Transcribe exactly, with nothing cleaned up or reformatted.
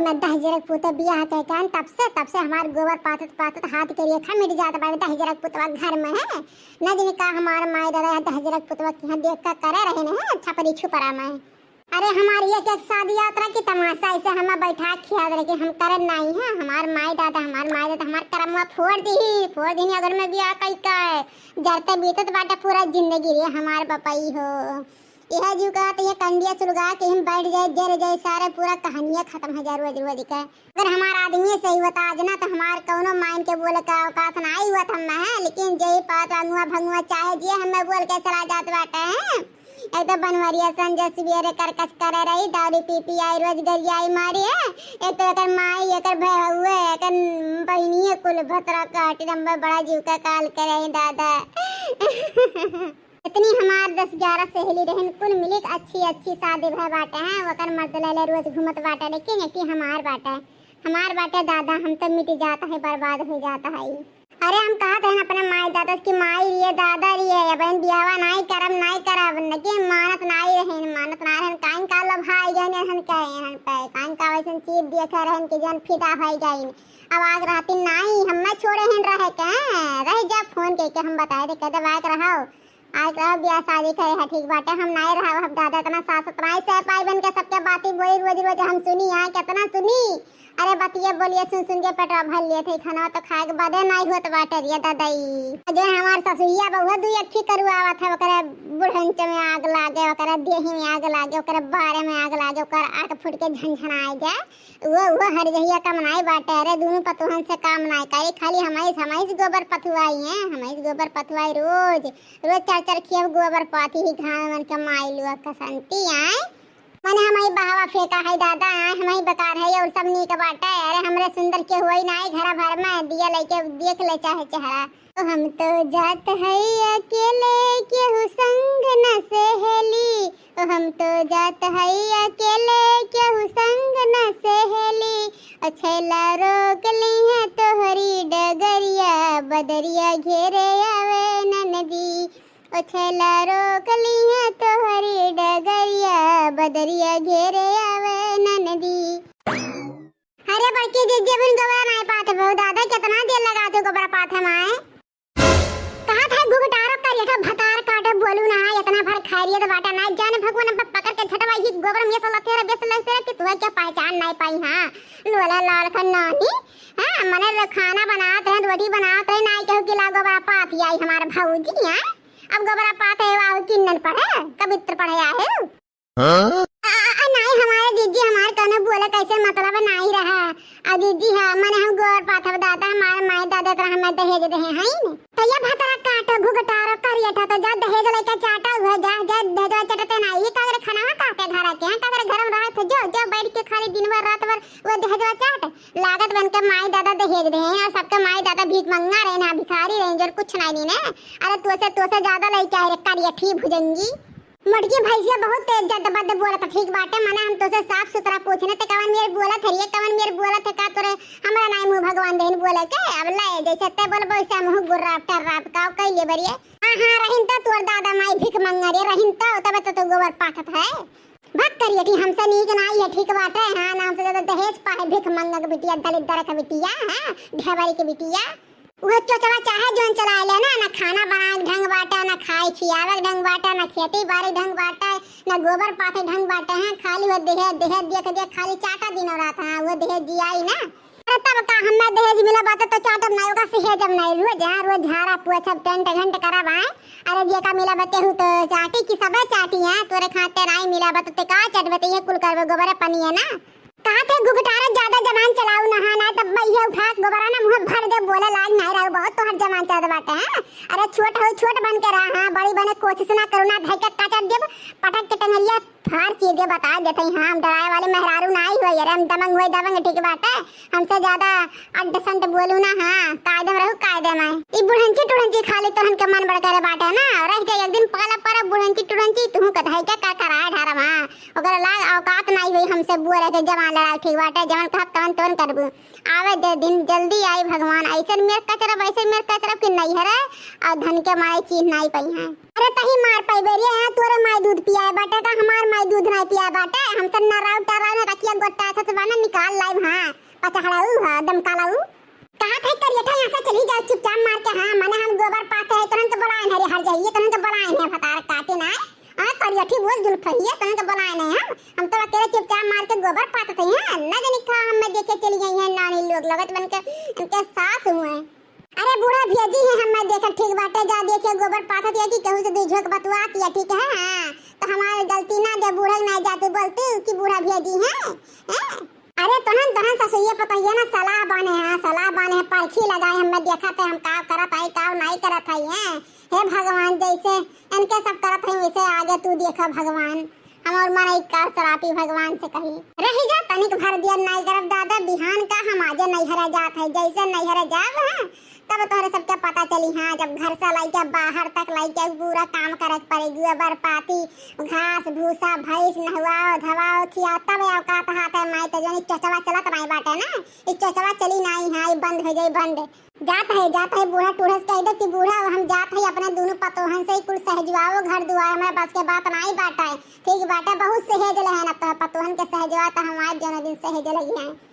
मैं दहिजरक पुत बियाह कइ के आन, तब से, तब से हमार गोबर पाथत पाथत हाथ के रेखा मिट जात बाटे। दहिजरक पुतवा घर में है, न जाने का हमार माई दादा दहिजरक पुतवा के यहाँ देख के करे रहे हैं छपरी छुपरा में। अरे हमार एक एक शादी यात्रा की तमाशा ऐसे हमें बैठा खिया दे कि हम करत नाई है। हमार माई दादा, हमार माई दादा हमार करमवा फोड़ दी, फोड़ दी अगर मैं बियाह कई का। जरते बीतत बाटे पूरा जिंदगी रे हमार बपई हो। यह जीव का तो ये कंडिया सुलगा के हम बैठ जाए, जर जाए, सारे पूरा कहानियाँ खत्म हो जाए रोज रोज के। अगर हमार आदमी सही होता आज ना, तो हमार कौनो माइन के बोले का औकात ना आई होत हम है। लेकिन जय पात अंगुआ भंगुआ चाहे जे हमें बोल के चला जात बाटे हैं। एक तो बनवरिया संजय सुबेरे करकस करे रही, दारू पी पी आई, रोज गरियाई मारी है। एक तो एकर माई, एकर भैया, एकर बहिनिये कुल भतरा काटी, नंबर बड़ा जीव का काल करे हैं दादा। इतनी हमार दस ग्यारह सहेली रहन, कुल मिली के अच्छी अच्छी शादी भय बाटे हैं। ओकर मर्द लैले रोज घूमत बाटे, लेकिन एक ही हमार बाटे, हमार बाटे दादा, हम तो मिट जाता है, बर्बाद हो जाता है। अरे हम कहत हन अपने माई दादा से कि माई रिये दादा रिये, अब इन बियाहवा नाई करब, नाई करब, लेकिन मानत नाई रहन, मानत नाई रहन, काइन का लोभाई गइन हन कहे हन पे, काइन का वैसन चीज देखे रहन कि जन फिदा होई गइन। अब आग रहती नाई, हमें छोड़े हन रहे के, रह जा फोन के, के हम बताए दे, कह दे बात रहो। आज तो बियाह शादी करे है, ठीक बाटे, हम नाई रहा, हम दादा इतना सास उतना ही सह पाई बन के सबके बाती बोली रोज रोज हम सुनी, आए कितना सुनी। अरे बतिये बोलिए सुन सुन के पेटवा भर लिए थे, खाना तो खाए के बदे नाई होत बाटे रे ददई। जो हमार ससुइया बउआ दुई अक्खी करुआवत है, ओकरे बुढ़ंच में आग लागे, ओकरे देही में आग लागे, ओकरे बारे में आग लागे, ओकर आँख फूट के झनझनाए जाए। वो, वो हर जहिया काम नाई बाटे, अरे दुनू पतोहन से काम नाई करे, खाली हमाइस, हमाइस गोबर पथुआई है, हमाइस गोबर पथुआई रोज। रोज चार चार खिया गोबर पाथी ही घाम मन के माई लुआ कसंती आए। मने हमही बहावा फेंका है दादा, आए हमही बेकार है और सब नीक बाटे। अरे हमरे सुंदर के होई नाई घरा भर में, दिया लइके देख ले चाहे चेहरा। ओ हम तो जात है अकेले, केहू संग न सहेली। ओ हम तो जात है अकेले, केहू संग न सहेली। ओ छैला रोक ली है तोहरी डगरिया, बदरिया घेरे आवे ननदी। ओ छैला रोक ली है तोहरी डगरिया, बदरिया घेरे आवे ननदी। अरे बड़की जिज्जी, अभी गोबरा नाई पाथे बहु दादा, कितना देर लगा तू गोबरा पाथे माए। कहा था घुघटारो करियठा भतार काटे बोलू ना, इतना भर खैरियत बाटा ना, जाने भगवान अब पकड़ के झटवा ही गोबर में से लथे रे, बेस लथे रे कि तू क्या पहचान नाई पाई, हाँ। लोला लाल खन्नानी, हाँ, मने लो खाना बनात रहे, रोटी बनात रहे, नाई कहू कि ला गोबरा पाथी आई हमार भौजी, हाँ। अब गोबरा पाथे वाहु किन्नन पढ़े, कवित्र पढ़े आहे। हाँ? आ, आ, आ, नाई हमारे जिज्जी, हमार कौनो बोले कैसे मतलब नाई रहा। आ जिज्जी, हाँ, मने हम गोबर पाथब दादा, हमार माई दादा तरह हमें दहेज देहे हैं न। तो ये भतरा काटो, घुघटारो, करियठा, तो जा दहेज लेके चाटा हुआ, जा, जा दहेजवा चटते ना। ये कागरे खाना है काटे घर के, हैं? कागरे घर में रहे थे, जो, जो बैठ के खाली दिन भर रात भर वो दहेजवा चाट। लागत बन के माई दादा दहेज देहे हैं और सबके माई दादा भीख मंगा रहे हैं, भिखारी रहे हैं, जो कुछ नहीं नी ने। अरे तोसे, तोसे ज्यादा लइके आए रे करियठी भुजंगी। मोटकी भैंसिया बहुत तेज जद बद बोलत है, ठीक बाटे, मने हम तोसे साफ सुथरा पूछने ते कवन मेर बोलत है रे, कवन मेर बोलत है का तोरे हमरा नाई मुँह भगवान देन बोले के, अब ले जैसे ते बोलबो वैसे मुँह गुर्राप टर्राप का कइले बरिए। हाँ, हाँ, रहिन तो तोर दादा माई भीख मंगा रे, रहिन तो तबे तो तू गोबर पाथत है। भक करियठी हमसे नीक नाई है, ठीक बाटे, हाँ, नाम से ज्यादा दहेज पाहे भीख मंगा के बिटिया, दलिद्दर के बिटिया, हाँ, ढेबरी के बिटिया। उहे चोचवा चाहे जोन चलाए ले ना, ना खाना बनाए के ढंग बाटे, ना खाए खियावे के ढंग बाटे, ना खेती बाड़ी ढंग बाटे, ना गोबर पाथे ढंग बाटे, हैं, खाली वो देहे, देहे देख देख खाली चाटा दिनों रात, हाँ, वो देहे जियाई ना। अरे तब का हमें दहेज मिला बाटे तो चाटब ना, ओका सहेजब ना, रोज, हाँ, रोज झाड़ा पोछब, टेंट घंट करब, हाँ। अरे जेका मिला बा केहू तो चाटी की सबे चाटी, हाँ, तोरे खाते नाई मिला बा तो ते का चटबे, ते ये कुल करबे, गोबरे पनिये ना। कहा थे घुघटारा ज्यादा जबान चलाऊ ना, हाँ, ना तब मैं ये उठा के गोबरा ना मुँह भर दे, बोले लाग नहीं रहो, बहुत तोहर जबान चलत बाटे, हाँ। अरे छोट हो, छोट बन के रहा, हाँ, बड़ी बने कोशिश ना करू, ना धई के कचर देब, पटक के टंगरिया फाड़ चीर दे, बता देते हैं, हाँ, हम डराए वाले मेहरारू ना आई हुई, अरे हम दबंग हुई, दबंग, ठीक बाटे, हमसे ज्यादा अड्ड संट बोलू ना, हाँ, कायदे में रहू, कायदे में। ई बुढ़ंची टुढ़ंची खाली तोहन के मन बड़ करे बाटे ना, रह जाए एक दिन पाला पर बुढ़ंची टुढ़ंची, तू कत है क्या का कराए ढारम, हाँ। ओकरा लाग औकात नाई होई हमसे बोले के, जवान लड़ाई ठीक बाटे, जवन कहब तवन तवन करबू। आवे दे दिन जल्दी आई भगवान, ऐसन मेर कचरब, ऐसन मेर कचरब कि नैहरे और धन के मारे चीन्ह नाई पई हैं। अरे तही मार पइबे रे, यहाँ तोरे माई दूध पियाए बाटे का, हमार माई दूध नाई पियाए बाटे, हम त नराउ टराउ न रखिया कोट्टा था तो बना निकाल लाइब, हाँ, पचहड़ाऊ है, दमकालाऊ। कहा था करियठा यहाँ से चली जाओ चुपचाप मार के, हाँ, माने हम गोबर पाथे है, तुरंत बुलाए हैं, रे हर जाइए, तुरंत बुलाए हैं, भतार काटे ना, हाँ, करियठी बोल जुल्फहिए, तुरंत बुलाए नहीं हम, हम तो अकेले चुपचाप मार के गोबर पाथे थे, हाँ, न जानी कहाँ हमें देखे चली गई हैं नानी लोग, लगत बन के इनके सास हुए हैं। अरे बूढ़ा भेजी है, हमें देखा ठीक बाटे, जा देखे गोबर पाथत या कि केहू से दुई झोंक बतुआत या, ठीक है, हाँ, तो हमारे गलती ना दे, बूढ़ा ना जाते बोलते कि बूढ़ा भेजी है, हैं? अरे तोहन, तोहन ससुइया पतोहिया ना सलाह बाने हैं, सलाह बाने हैं, परखी लगाए, हमें देखा थे हम का करत हई, का नाई करत हई, हैं? हे भगवान, जैसे इनके सब करत हई वैसे आगे तू देखा भगवान। हम और मन एक कार सरापी भगवान से कही, रही जा तनिक भर दिया नाई करब दादा, बिहान का हम आजे नैहरे जात है, जैसे नैहरे जाब, हाँ, तब तोहरे सबके पता चली, हाँ, जब घर से लइके बाहर तक लइके पूरा काम करे के पड़ी, गोबर पाथी, घास भूसा, भैंस नहवाओ धवाओ खियाओ, तब औकात हाथ है माई, तो जौन ई चोचवा चलत नाई बाटे ना, ई चोचवा चली नाई, हाँ, ई बंद हो जाई, बंद। जात है, जात है, बूढ़ा टूढ़स कह दे कि बूढ़ा हम जात है, अपने दोनों पतोहन से ही कुल सहजवाओ घर दुआर, हमारे बस के बात नाई बाटे, ठीक बाटे, बहुत सहेज लेहन, अब तो पतोहन के सहजवा तो हमारे दोनों दिन सहेज लगी हैं।